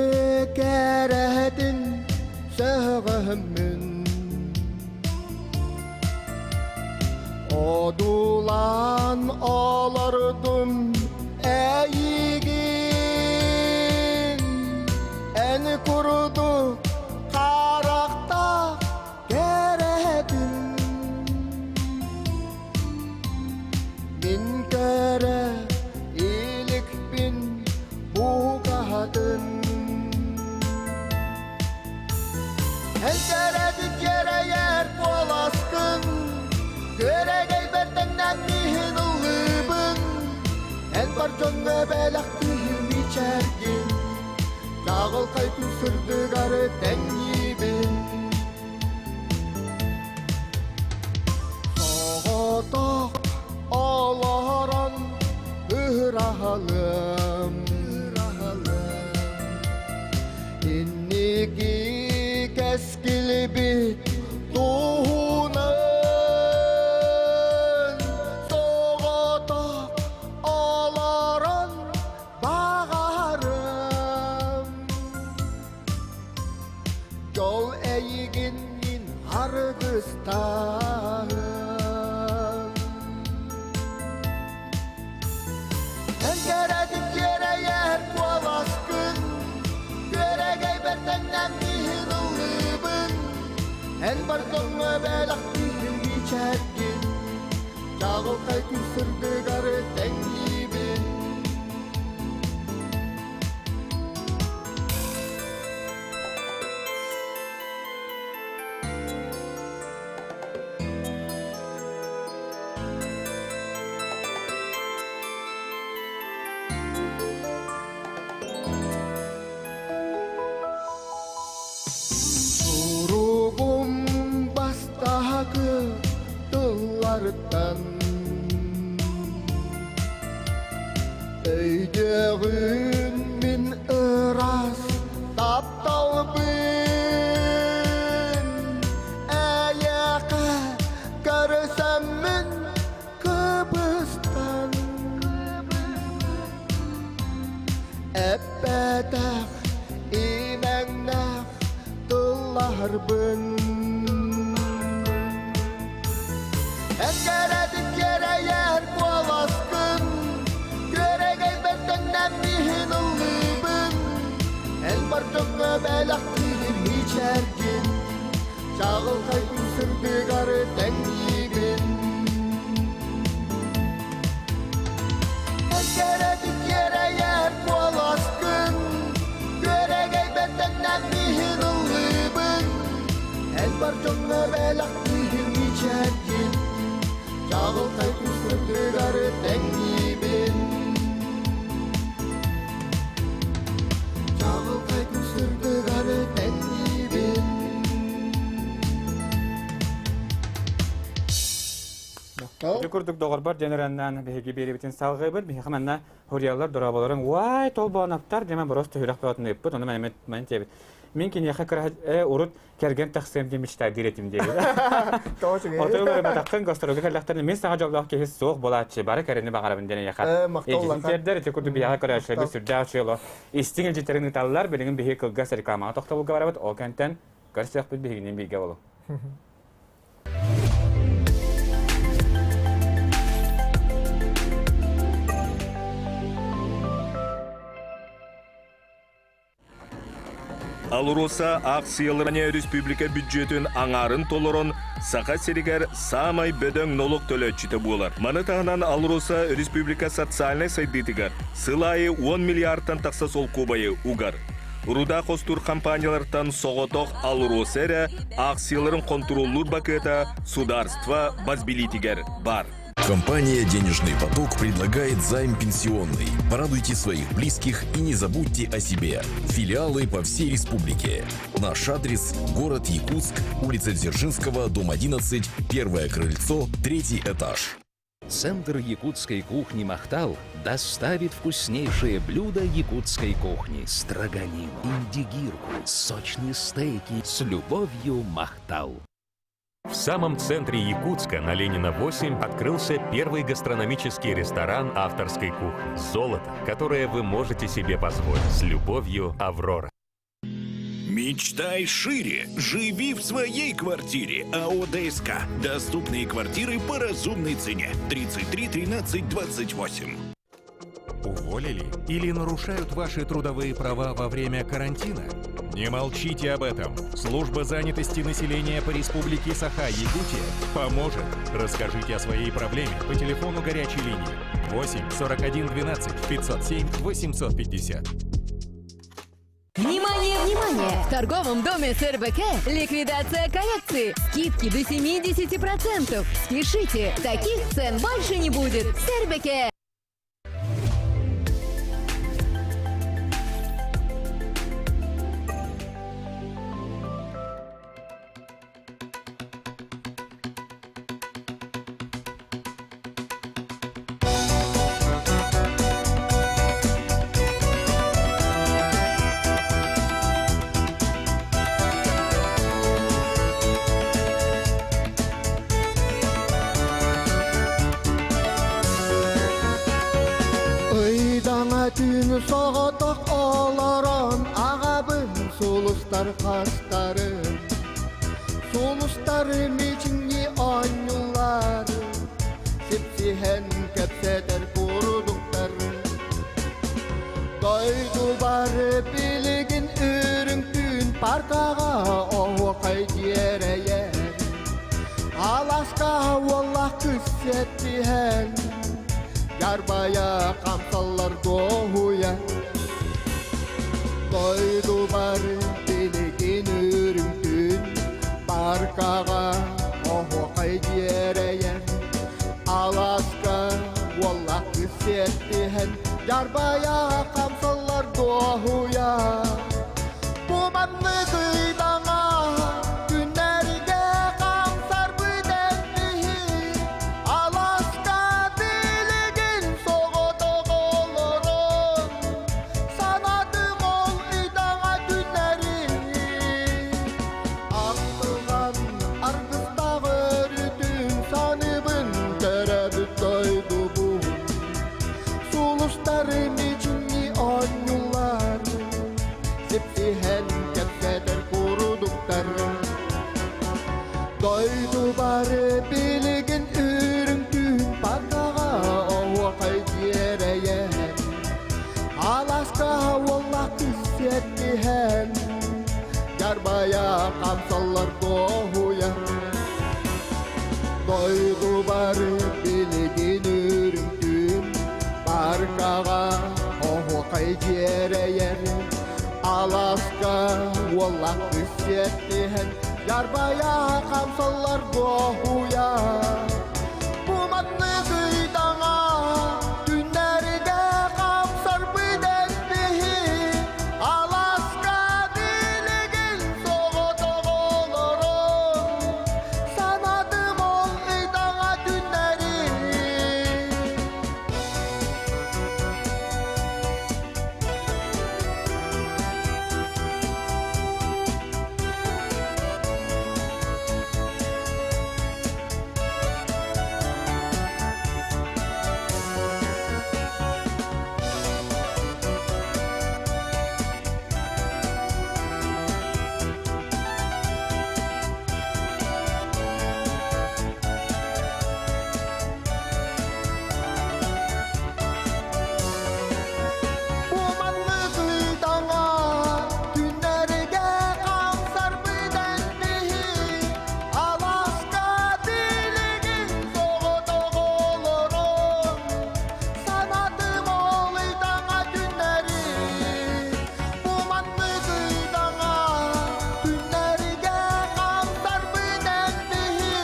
кэрэһэтин сөҕөммүн Одуулаан олордум эйигин, эн курдук харахтаах кэрэтин. Мин көрө иликпин букатын. Эн кэрэдик дьэрэйэр куоласкын, Күөрэгэй бэртэҥнэн миһин ыллыыбын. Эн бар дьоҥҥо бэлэхтиир мичээргин, Чаҕылхай күн сырдыгар тэҥниибин. Соҕотох олорон ыраһалым, Инники кэскилбит туһунан соҕотох олорон баҕарым. Дьол эйигин мин аргыстаһым. Эн кэрэтик дьиэрэйэр куоласкын, Күөрэгэй бэртэҥнэн миһин ыллыыбын. Эн бар дьоҥҥо бэлэхтиир мичээргин, Чаҕылхай күн сырдыгар тэҥниибин. тыллартан Өйдөөҕүн мин ыраас тапталбын Эйиэхэ көрсөммүн кыбыстан Эппэтэх имэҥнээх тылларбын Эҥкэрэтин дьэрэйэр куоласкын Күөрэгэй бэртэннэн иһин ыллыыбын Эн бар дьоҥҥо бэлэхтиигин мичээргин Чаҕылхай күн сырдыгар тэҥниибин Эҥкэрэтин дьэрэйэр куоласкын Күөрэгэй бэртэннэн иһин ыллыыбын Эн бар дьоҥҥо бэлэхтиигин мичээргин Чаҕылхай күн сырдыгар тэҥниибин Чаҕылхай күн сырдыгар тэҥниибин Ити курдук доҕорбор диэн ыраннаан биһиги биэрибитин салҕыыбыт. Биһиэхэ манна хуриялар дорооболорун уай толбооноптар диэн борос түһүрэх бөҕөтүн ыыппыт. Ону маны диэбит. Мин киниэхэ кыра урут кэргэн тахсыам диэн мечтайдыыр этим диэбит. Оту ылбатаххын гастролга кэллэхтэринэ мин саха дьоллоох киһи суох буолааччы бары кэрэни баҕарабын диэн эйиэхэ. Илдьитин тиэрдэр ити курдук биһиэхэ көрөөччүлэргэ сүрдээх үчүгэй истиҥ илдьиттэрин ыыталлар. Билигин биһиги кылгас рекламаҕа тохтобулга барабыт. Ол кэнтэн көрсүөхпүт биһигинин бииргэ болу. АЛРОСА аахсыйаларыне республика бүддьүөтүн аҥаарын толорон, Саха сиригэр саамай бөдөҥ нолуок төлөөччүтэ буолар. Маны таһынан АЛРОСА республика социальнай сайдыытыгар сыл аайы 10 миллиардтан тахса солкуобайы угар. Руда хостуур компаниялартан соҕотох АЛРОСА эрэ аахсыйаларын хонтуруоллуур бакыата сударство бас билиитигэр баар. Компания «Денежный поток» предлагает займ пенсионный. Порадуйте своих близких и не забудьте о себе. Филиалы по всей республике. Наш адрес – город Якутск, улица Дзержинского, дом 11, первое крыльцо, третий этаж. Центр якутской кухни «Махтал» доставит вкуснейшие блюда якутской кухни. Строганину, индигирку, сочные стейки. С любовью «Махтал». В самом центре Якутска на Ленина 8 открылся первый гастрономический ресторан авторской кухни «Золото», которое вы можете себе позволить. С любовью, Аврора. Мечтай шире. Живи в своей квартире. АО ДСК. Доступные квартиры по разумной цене. 33 13 28. Уволили или нарушают ваши трудовые права во время карантина? Не молчите об этом. Служба занятости населения по Республике Саха-Якутия поможет. Расскажите о своей проблеме по телефону горячей линии 8 41 12 507 850. Внимание, внимание! В торговом доме СРБК ликвидация коллекции. Скидки до 70%. Спешите, таких цен больше не будет. СРБК! Ыйдаҥа түүн соҕотох олорон аҕабын сулустар хастарын Сулустары мичиҥни оонньуулар Сипсиһэн кэпсэтэр курдуктар Дойдубар билигин үрүҥ түүн паркаҕа оһуохай дьиэрэйэр Аласка уоллаах кыс сиэттиһэн Ярбайа хамсаллар дуоһуйа Дойдубар билигин үрүҥ түүн паркаҕа оһуохай дьиэрэйэр Аласка уоллаах кыс сиэттиһэн Ярбайа хамсаллар дуоһуйа Бу маннык ыйдаҥа күннэргэ хамсарбыт эн биһи Дойдубары билигин үрүҥ түүн паркаҕа оһуохай дьиэрэйэр. Алааска уоллаах кыыс сиэттиһэн, дьарбайа хамсаллар дуоһуйа. Дойдубары билигин үрүҥ түүн паркаҕа оһуохай дьиэрэйэр. Алааска уоллаах кыыс сиэттиһэн, Дьарбайа хамсаллар дуоһуйа. Бу маннык ыйдаҥа түннэргэ хамсарбыт элбиһи Алааска билигин соҕотох олорон санатым ол ыйдаҥа түннэри. Бу маннык ыйдаҥа түннэргэ хамсарбыт элбиһи алааска билигин соҕотох олорон санатым ол ыйдаҥа түннэри. Бу маннык ыйдаҥа түннэргэ хамсарбыт элбиһи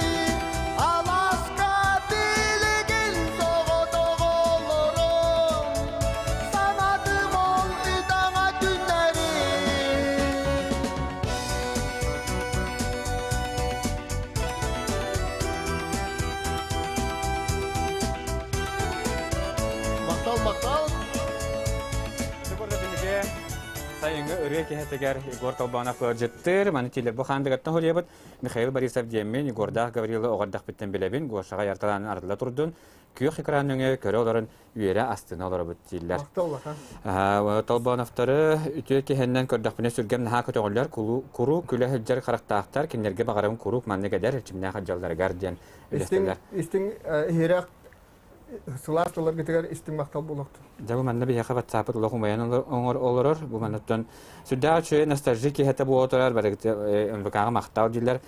алааска билигин соҕотох олорон санатым ол ыйдаҥа түннэри. Махтал, махтал. Сайыҥҥы ырыа киһитигэр Егор Толбонов ыалдьыттыыр. Маны тиилэр бу хаандыгаттан хоруйабыт. Михаил Борисов диэммин, Егордаах Гаврилы оҕордахпыттан билэбин. Гошаҕа ярталаан арылла турдун. Күөх экран өҥө көрө олорон үөрэ астына олоробут дииллэр. Толбоновтары үтүө киһиннэн көрдөхпүнэ сүргэм наһаа көтөҕүллэр, куруук күлэ сылдьар харахтаахтар, кинилэргэ баҕарабын куруук маннык эдэр эрчимнээх дьалларыгар диэн үлэстэллэр. Истиҥ иһирэх сылаас тылларгытыгар истиҥ махтал буолуохтун. Дьэ бу манна биһиэхэ ватсаппыт олох умайан олорор. Бу манныттан сүрдээх үчүгэй ностальжи киһитэ буола турар, НВК-ҕа махтал дииллэр.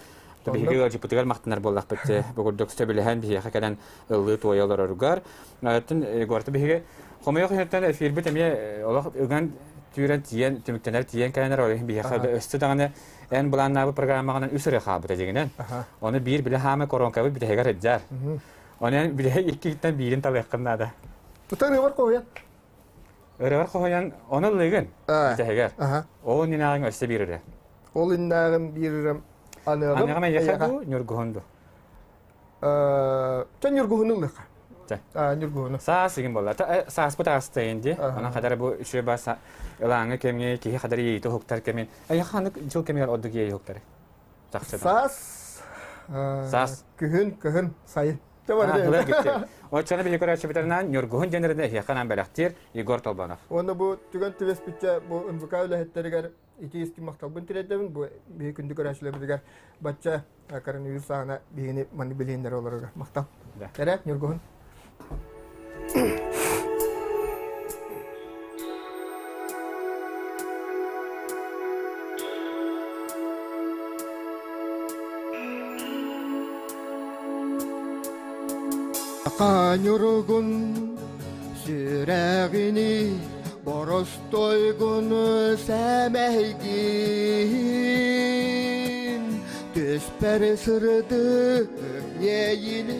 Биһиги ыалдьыппытыгар махтанар буоллахпыт. Бу курдук сөбүлэһэн биһиэхэ кэлэн ыллыы туойа олороругар. Оттон Егорта биһиги хомойуох иһиттэн эфирбит эмиэ олох ыган түүрэн тиийэн түмүктэнэр тиийэн кэлэнэр ол иһин биһиэхэ өссө даҕаны эн былааннаабыт программаҕынан үс ырыа хаалбыта дьиҥинэн. Ону биир билэ хаамай коронкабыт бүтэһигэр сылдьар. Ону эн билэ иккиттэн биирин талыаххын наада. Тута ырыабар хоһуйан. Ырыабар хоһуйан ону ыллыгын бүтэһигэр. Ол иннинээҕиҥ өссө биир ырыа. Ол иннээҕим биир ырыам аныаҕым. Аныаҕым эйиэхэ дуу, Ньургуһун дуу? Чэ Ньургуһуну ылыахха. Ньургуһуну. Саас игин буолла. Сааспыт аастайын дии. Онон хадара бу үчүгэй бас ылааҥы кэмҥэ киһи хадара иэйиитэ уһуктар кэмин. Эйиэхэ ханнык дьыл кэмигэр ордук иэйии уһуктары? Саас. Саас. Күһүн, кыһын, сайын. Оччону биһи көрөөччүбүтэринэн Ньургуһун диэн эһиэхэ анаан бэлэхтиир Егор Толбонов. Уонна бу түгэн түбэспиччэ бу НВК үлэһиттэригэр ити истиҥ махталбын тириэрдэбин. Бу биһи күндү көрөөччүлэрбитигэр бачча коронавирус саҕана биһигини маннык билиһиннэрэ олорорго махтал. Кэрэ Ньургуһун. Ньургун сүрэҕини боростуойгун сэмэйгин түспэр сырдык иэйини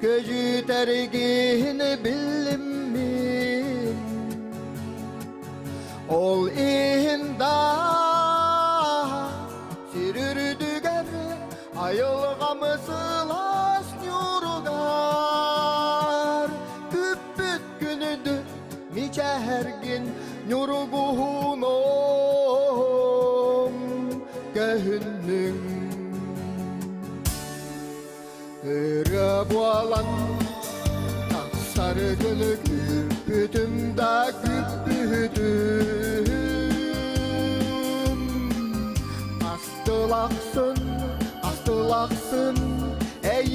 көдьүтэргин биллим мин ол иһин да сир үрдүгэр Айылҕам сылаас ньууругар күппүт күнүдү мичээргин ньургуһунум көһүннүҥ. Ырыа буолан тахсар күнү күүппүтүм да күппүтүм Астылахсын, астылахсын, эй.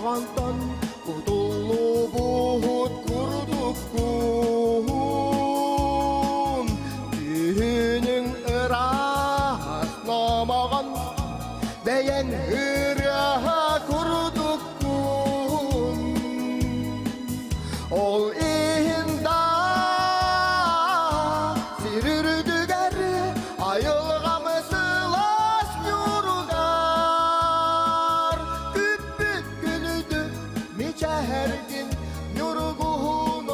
Куһаҕантан кутуллубут курдуккун, Түүнүҥ ыраас номоҕон, бэйэҥ ырыаһа курдуккун. Ол иһин да сир үрдүгэр айылҕамы сылаас ньууругар Күппүт күнүдү мичэһэргин ньургуһунум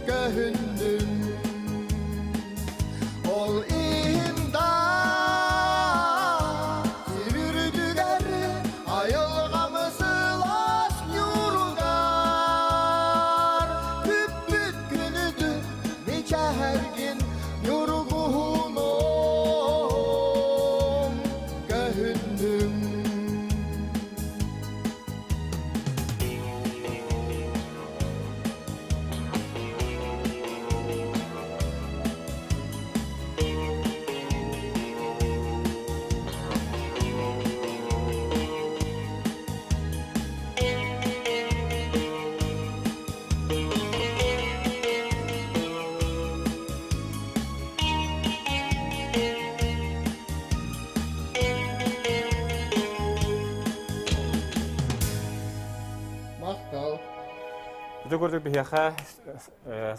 көһүннүм. Ол иһин да сир үрдүгэр айылҕамы сылаас ньууругар Күппүт күнүдү мичэһэргин ньургуһунум көһүннүм. Махтал. Ити курдук биһиэхэ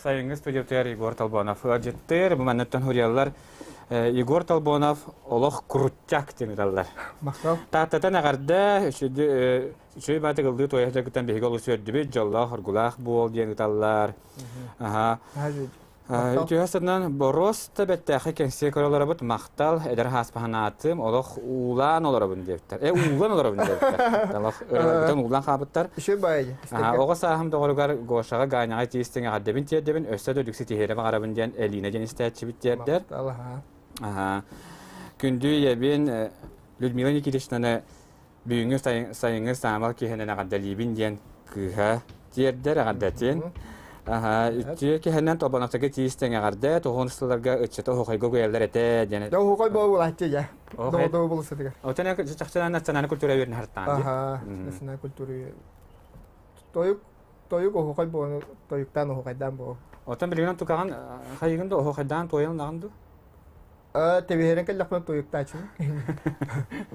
сайыҥҥы студиятыгар Егор Толбонов ыалдьыттыыр. Бу манныттан суруйаллар. Егор Толбонов олох крутяк диэн ыыталлар. Махтал. Тааттатан эҕэрдэ, үчүгэй баатык ыллыы туойа сылдьаргыттан биһиги олус үөрдүбүт, дьоллоох, оргулаах буол диэн ыыталлар. Аха. Үтүө сытынан боруос да бэттээхэй кэнсиэ көрө олоробут махтал эдэр хааспаһанаатым олох уулаан олоробун диэбиттэр. Э уулан олоробун диэбиттэр. Олох ыраларбытын уулаан хаалбыттар. Үчүгэй баайы. Оҕо сааһым доҕоругар Гошаҕа Ганяҕа тиистиҥ эҕэрдэбин тиэрдэбин өссө да үдүксү тиһиэрэ баҕарабын диэн Элина диэн истээччибит тиэрдэр. Махтал. Күндү ийэбин Людмила Никитичнаны Бүгүҥҥү сайыҥҥы саамал киһинэн эҕэрдэлиибин диэн кыыһа тиэрдэр эҕэрдэтин. Үтүө киһинэн Тобоновтарга тиис тэҥ эҕэрдэ, туһун сылларга ыччаты оһуохайга угуйаллар этэ диэн. Да оһуохай буолааччы дьэ. Доҕодоо булусатыгар. Отон чахчынан национальная культура үөрүн хартаан дии. Аха, национальная культура. Тойук тойук оһуохай буолан тойуктаан оһуохайдаан буол. Отон билигин тукаҕын хайыгын да оһуохайдаан туойан даҕан ду? Тэбиһэрэн кэллэхпинэ тойуктааччыбын.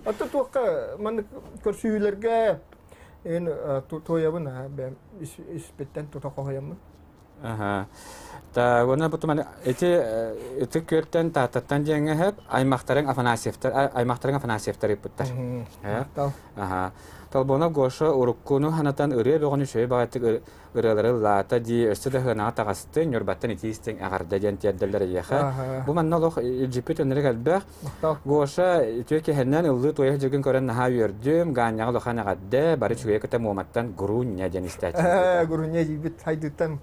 Оттон туохха маннык көрсүһүүлэргэ эн туойабын бэйэм испиттэн тута хоһуйаммын. Аха. Та уонна бу туман ити ытык күөлтэн Тааттаттан диэҥҥэ сөп аймахтарыҥ Афанасьевтар аймахтарыҥ Афанасьевтар ыыппыттар. Аха. Толбонов Гоша уруккуну санатан ырыа бөҕөнү үчүгэй баҕайытык ырыалары ыллаата дии, өссө да сыанаҕа таҕысты, Ньурбаттан итии истиҥ эҕэрдэ диэн тиэрдэллэр эйиэхэ. Бу манна олох илдьиппит өнөрүк элбэх. Гоша үтүө киһинэн ыллыы туойа сылдьаргын көрөн наһаа үөрдүм, Ганяҕа улахан эҕэрдэ, бары үчүгэйи кытта Муоматтан Гурунья диэн истээччи. Гурунья диибит хайдыттан.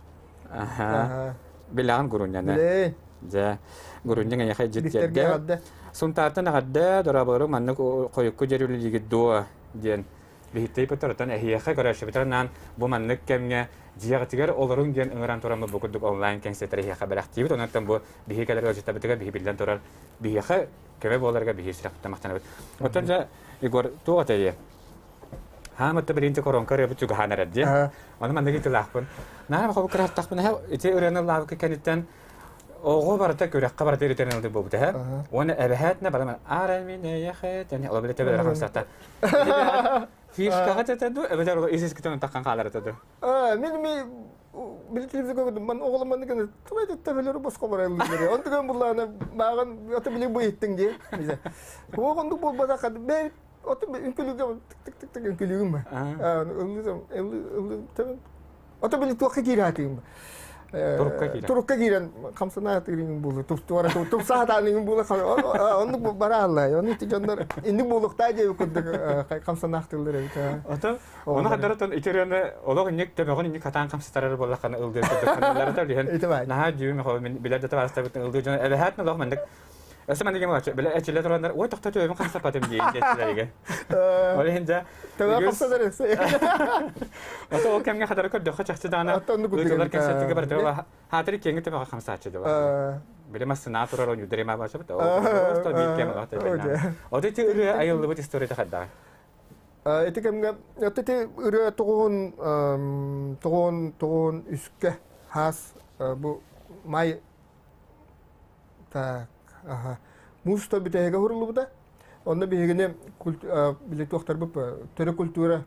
Билэҕин Гуруньяны. Дьэ, Гурунья эйиэхэ илдьит тиэрдэ. Сунтаартан эҕэрдэ, дорооболору маннык хойукку дьэр үлэлиигит дуо диэн Биһиттейпытарытан эһиэхэ көрөөччүбүтүнэн бу маннык кэмҥэ дьиэҕитигэр олоруҥ диэн ыҥыран тураммыт бу курдук онлайн кэнсиэртэр эһиэхэ бэлэхтиибит. Онон бу биһиги кэлэр ыалдьыттарбытыгар биһи биллэн турар биһиэхэ көмө буоларга биһи сүрэхпитин махтанабыт. Оттон дьэ Егор туох этэй? Хаамытта билинти коронка ырыабыт чугаһаан эрэр дии. Ону маннык итилаахпын. Наһаа хобу кырааттахпын ити ырыаны ыллаабыкка кэнниттэн Оҕо барыта күрэххэ барыта иритэн ылдыр буолбута һэ. Уонна эбэһээтинэ баран ара мин эйэхэ тэн ола билете бэлэр хамсата. Фишкаҕа тэтэ ду эбэтэр ола ис-искитен таххан хаалар этэ ду. Мин ми били телевизорга көрдүм. Ман оҕолом маннык гына тубай төбөлөрү босхо барайлар. Онтуган буллаана мааҕын ата били бу иттиң дии. Туох оннук буолбатах бэйт ото үҥкүлүгүм тык тык тык тык үҥкүлүгүм. Ыллы Ото били туохха киирээтигин Турукка киирэн. Турукка киирэн хамсанаатыгын буолу туптуара тупсаатааныгын буолу оннук бараалла. Оны ити дьоннор инник буолуохтаа диэби курдук хамсанаахтыллар эбит. Ото оны хаддаратан ити ырыаны олох инник төбөҕүн инник хатаан хамсатарар буоллаххына ылдыыр курдук саныыллара билиһэн наһаа дьүүм хоо мин билэр да табаарыстарбыттан ылдыыр дьон эбэһээт олох маннык Өссө маннык кэм билэ эчилэ тураннар ой тохто төбөбүн хамсаппатым диэн диэччилэргэ. Ол иһин дьэ Төбө хамсатар Ото ол кэмҥэ хатары көрдөххө чахчы даҕаны ыытылар кэнсиэртигэ барытыгар хаатыр киэҥи төбөҕө хамсааччы дьола. Били массына турар ойуурдар има баачабыт. Ол биир кэм Ото ити ырыа айыллыбыт историята хайдаҕый? Ити кэмҥэ ити ырыа тоҕуһун тоҕуон тоҕуон үскэ хаас бу май так аха муус то бүтэһигэ уһуруллубута. Онно биһигини били туохтарбыт төрү культура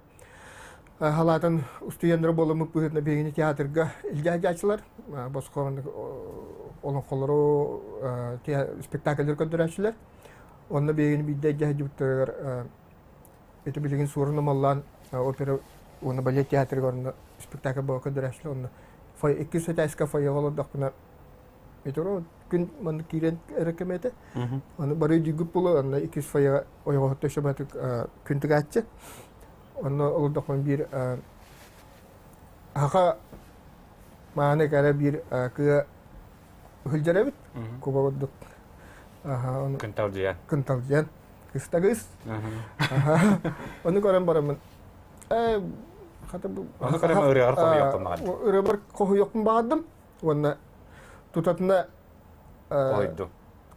халаатын устуйаннара буоламмыт быһыытынан биһигини театрга илдьэ сылдьааччылар босхо олоҥхолору спектакльлэр көрдөрөөччүлэр. Онно биһигини биирдэ илдьэ сылдьыбыттарыгар ити билигин суорун омоллоон опера уонна балет театрыгар онно спектакль буола көрдөрөөччүлэр онно иккис этээскэ фойеҕа олордохпуна метро күн маннык киирэн эрэ кэмэ этэ. Аны бары дүйгүт буолар, онно иккис фойеҕа ойоҕоһутта сөбөтүк күн тыгааччы. Онно олордохпун биир аха мааны кэрэ биир кыа сылдьар эбит. Куба курдук. Кынталдьыйан. Кынталдьыйан. Кыста кыыс. Ону көрөн бараммын. Хата бу Ону көрөн ырыаҕар хоһуйуохпун баҕардым. Ырыабар хоһуйуохпун баҕардым. Уонна тутатына Хойду.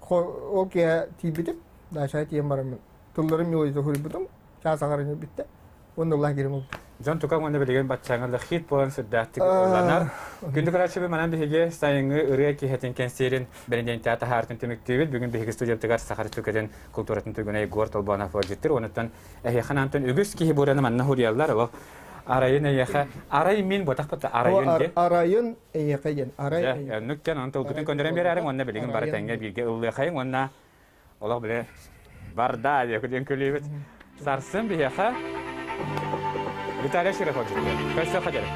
Ол киэһэ тиийбитим. Дачаҕа тиийэн бараммын тылларын мелодията суруйбутум. Чаас аҥарын бүттэ. Уонна ыллаан киирэн булбутум. Дьон тука уонна билигин баччааҥҥа хит буолан сүрдээхтик ылланар. Күндү көрөөччүбүт манан биһиги сайыҥҥы ырыа киэһэтин кэнсиэрин бэридиэнтэҕэ таһаартын түмүктүүбүт. Бүгүн биһиги студиябытыгар Саха Республикатын култууратын туйгуна Егор Толбонов ыалдьыттыр. Онуттан эһиэхэ наантан үгүс киһи буураны манна хуруйаллар. Ол арайын эйиэхэ арай мин ботахпыт арайын диэн. Арайын эйиэхэ диэн. Арай Оннук диэн онон тылгытын көннөрөн биэрээриҥ уонна билигин бары тэҥҥэ бииргэ ыллыахайыҥ уонна олох били барда диэн күлүүбүт. Сарсын биһиэхэ Виталий Широков Көрсө хадьары.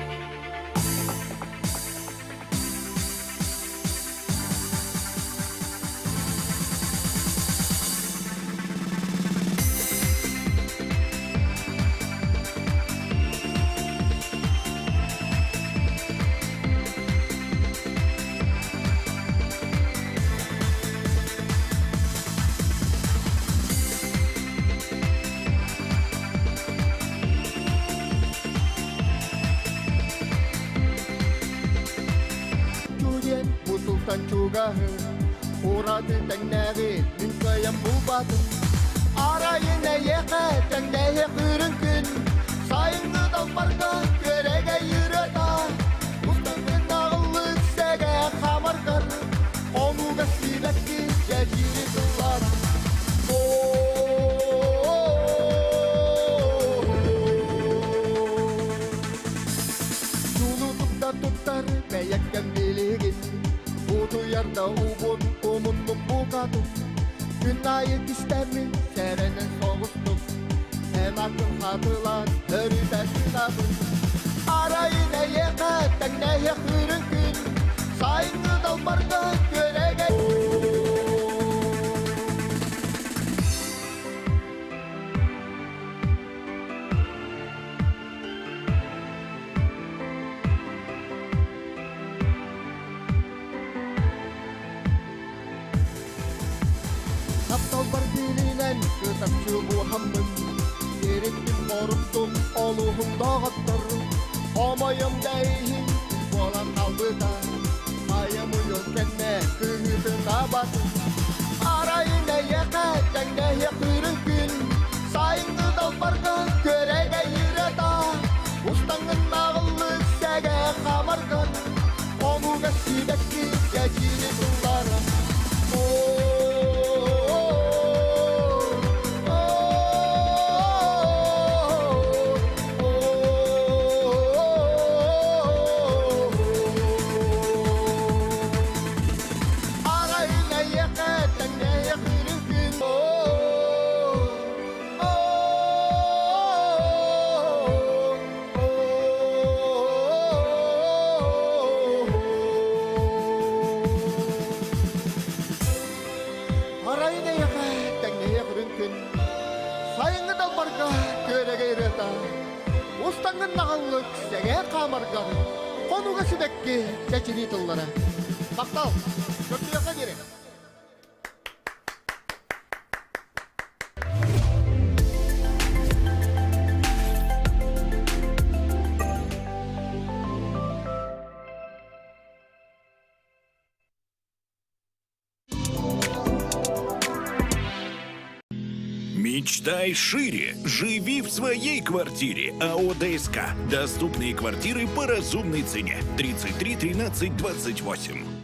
Чуриэн бу сылтан чугаһы, ураты тэҥнээҕи мин кыайан булбатым. Арайын эйиэхэ тэҥнээһи кыырын күн, сайыҥҥы далбарга күөрэгэй ырыата, устаҥҥын наҕыллык сэгэ хамаргар, хонууга сиибэкки дьэдьири тыллар. Чулу тутта туттар бэйэккэм билигин, утуйарда угун умуннум букатын. Күн аайы кистэммин сэрэнэн соҕустук, эн атын хатылаан өрүтэ сытабын. Арайын эйиэхэ тэҥнэһиэх үрүҥ күн, сайыҥҥы далбарга күөрэгэй. Тапталбар билинэн кытарчы буһаммын, Ириттим хоруттум олуһум доҕоттор, Омойом да иһин буолан хаалбыта, Айам уйул кэннэ кыһыытын табатын. Арайын эйиэхэ тэҥнэһиэх үрүҥ күн, Сайыҥҥы далбарга күөрэгэй ырыата, Устаҥҥын наҕыллык сэгэ хамарган, Хонууга сибэкки кэчири тыллара. Арайын эйиэхэ тэҥнэһиэх үрүҥ күн. Арайын эйиэхэ тэҥнэһиэх үрүҥ күн, сайыҥҥы далбарга күөрэгэй ырыата, устаҥҥын наҕыллык сэгээр хаамаргар, хонууга сибэкки чэчирии тыллара. Махтал! Көрсүөххэ диэри! Мечтай шире. Живи в своей квартире. АО ДСК. Доступные квартиры по разумной цене. 33 13 28.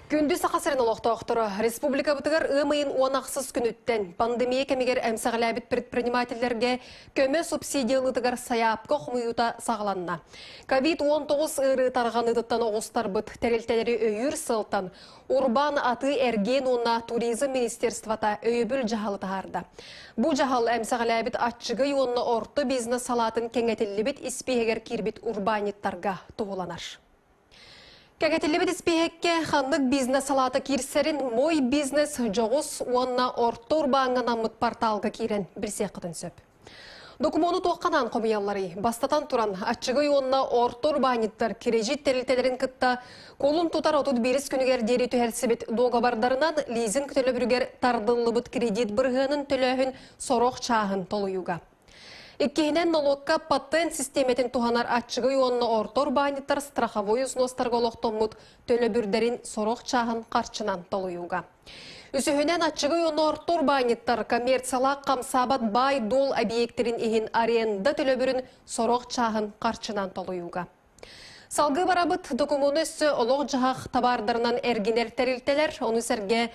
Күндү Саха сирин олохтоохторо республикабытыгар ыам ыйын 10 күнүттэн пандемия кэмигэр эмсэҕэлээбит предпринимателлэргэ көмө субсидия ылыытыгар сайаапка хомуйуута саҕаланна. Ковид-19 ыарыы тарҕаныытыттан оҕустарбыт тэрилтэлэри өйүүр сыалтан Урбаан атыы-эргиэн уонна туризм министерствота өйөбүл дьаһалы таһаарда. Бу дьаһал эмсэҕэлээбит аччыгый уонна орто бизнес салаатын кэҥэтиллибит испииһэгэр киирбит урбаанньыттарга туһуланар. Кэҥэтиллибит испииһэккэ ханнык бизнес салаата киирсэрин Мой бизнес дьоҕус уонна орто урбааҥҥа анаммыт порталга киирэн билсиэххитин сөп. Докумуону туохханаан хомуйалларый? Бастатан туран, аччыгый уонна орто урбаанньыттар кирэдьиит тэрилтэлэрин кытта кулун тутар 31 күнүгэр диэри түһэрсибит дуогабардарынан лизинг төлөбүрүгэр тардыллыбыт кредит бырыһыанын төлөөһүн сорох чааһын толуйууга. Иккиһинэн, нолуокка патент систиэмэтин туһанар аччыгый уонна орто урбаанньыттар страховой взностарга олохтоммут төлөбүрдэрин сорох чааһын харчынан толуйууга. Үсүһүнэн, аччыгый уонна орто урбаанньыттар коммерциялаах хамсаабат баай-дуол объектэрин иһин аренда төлөбүрүн сорох чааһын харчынан толуйууга. Салгыы барабыт докумуону өссө олох-дьаһах табаардарынан эргинэр тэрилтэлэр, ону сэргэ.